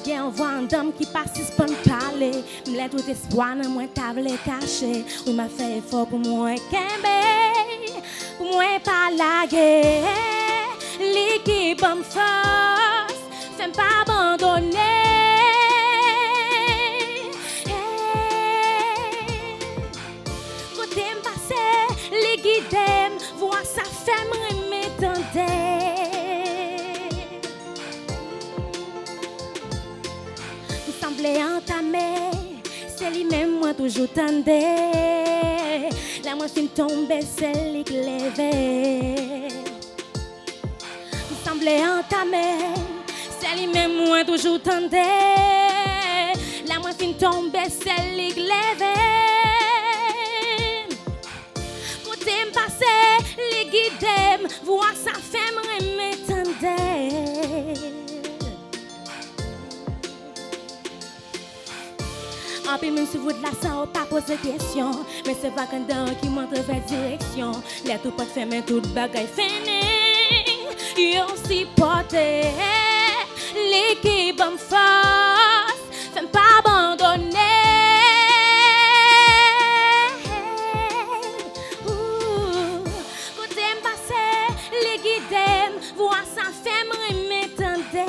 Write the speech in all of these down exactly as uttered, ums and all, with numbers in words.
Gen yon vwa anndan m ki pa sispann pale. M lè tout espwa nan mwen ta vle kache. Wi, m ap fè efò pou mwen kenbe, pou mwen pa lage. Li ki ban m fòs, fè m pa abandone. Kote m pase, li gide m, vwa sa fè m renmen tande. M sanble antame, se li menm mwen toujou tande. Lè mwen fin tonbe, se li k leve. M sanble antame, se li menm mwen toujou tande. Lè mwen fin tonbe, se li k leve m. Kote m pase, li gide m, vwa sa fè m renmen tande. Anpil moun sou wout la san yo pa poze kesyon. Men se vag anndan an ki montre vrè direksyon. Lè tout pòt fèmen, tout bagay fini. Yo sipòte, li ki ban m fòs, fè m pa abandone. Ooh, kote m pase, li gide m, vwa sa fè m renmen tande.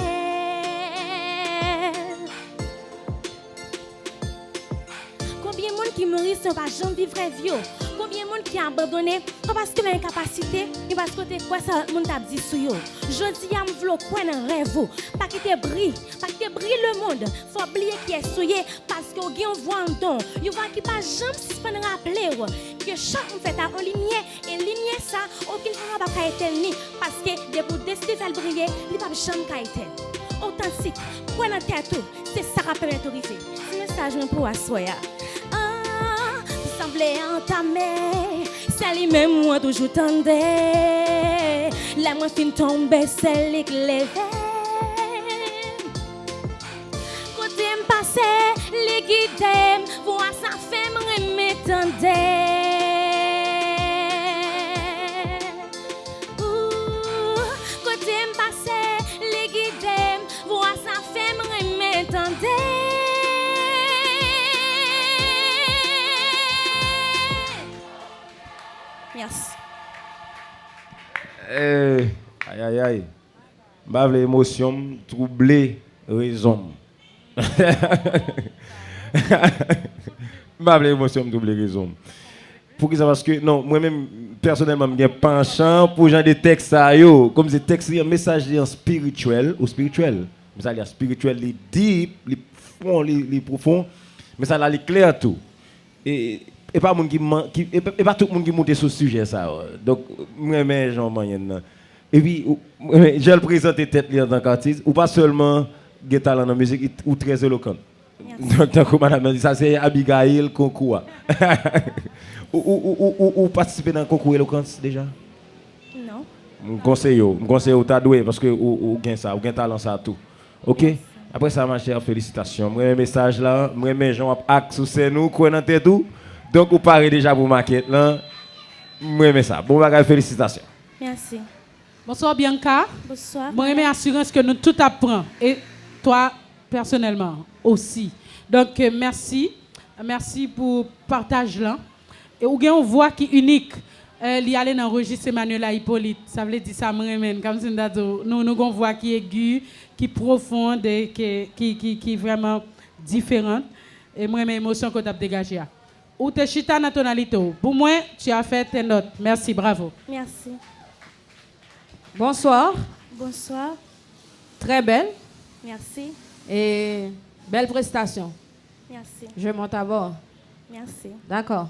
Konbyen moun ki mouri san yo pa janm viv rèv yo? Konbyen moun ki abandone, pa paske yo pa gen kapasite, men paske yo te kwè sa lòt moun t ap di sou yo? Jodi a, m vle w kwè nan rèv ou. Pa kite bri, pa kite bri lemonn fè w bliye kiyès ou ye, paske w gen yon vwa anndan w, yon vwa ki pa janm sispann raple w ke chak moun fèt a yon limyè, e limyè sa, okenn anyen p ap ka etèn li, paske depi w deside fè l briye, li p ap janm ka etèn. Otantik, kwè nan tèt ou, se sa k ap pèmèt ou rive. Se mesaj mwen pou aswè a. Ah, m sanble antame, se li menm mwen toujou tande. Lè mwen fin tonbe, se li k leve m. Kote m pase, li gide m, vwa sa fè m renmen tande. Ooh, kote m pase, li gide m, vwa sa fè m renmen tande. Mèsi. Eh, ay, ay, ay. M pa vle emosyon m twouble rezon m. M pa vle emosyon m twouble rezon m. Poukisa? Paske, non, mwen menm, pèsonèlman, m gen panchan pou jan de tèks sa yo. Kòmsi tèks li an, mesaj li an spirityèl, ou spirityèl. Mesaj li an spirityèl, li deep, li fon, li, li pwofon. Mesaj la, li klè tou. E, e pa moun ki, man- ki e, e pa tout moun ki moute sou sijè sa yo. Donk, m renmen jan w manyen l nan. Epi, ou- m renmen jan l prezante tèt li antank atis. Ou pa sèlman gen talan nan mizik, ou trè elokant. Donk, tankou madanm nan di, sa se Abigail konkou a. Ou, ou, ou, ou, ou, ou patisipe nan konkou elokans deja? Non. M konseye w, m konseye w ta dwe, paske ou, ou gen sa, ou gen talan sa tou. Ok? Apre sa, machè, felisitasyon. M renmen mesaj la, m renmen jan w ap ak sou sèn ou, kwè nan tèt ou. Donk, ou pare deja pou makèt lan. M renmen sa. Bon bagay, felisitasyon. Mèsi. Bonswa, Bianca. Bonswa. Mwen renmen asirans ke nou tout ap pran. E twa, pèsonèlman, osi. Donk, euh, mèsi. Mèsi pou pataj lan. E ou gen yon vwa ki inik. Eh, li ale nan rejis Emmanuela Hyppolite. Sa vle di sa, mwen renmen l. Kòmsi m ta di w, nou, nou gen yon vwa ki egi, ki pwofon, e ki, ki, ki, ki vrèman diferan. E mwen renmen emosyon ke w t ap degaje a. Ou te chita nan tonalite w. Pou mwen, tu as fait un autre. Mèsi, bravo. Mèsi. Bonsoir. Bonswa. Très belle. Mèsi. Et belle prestation. Mèsi. Je monte à bord. Mèsi. D'accord.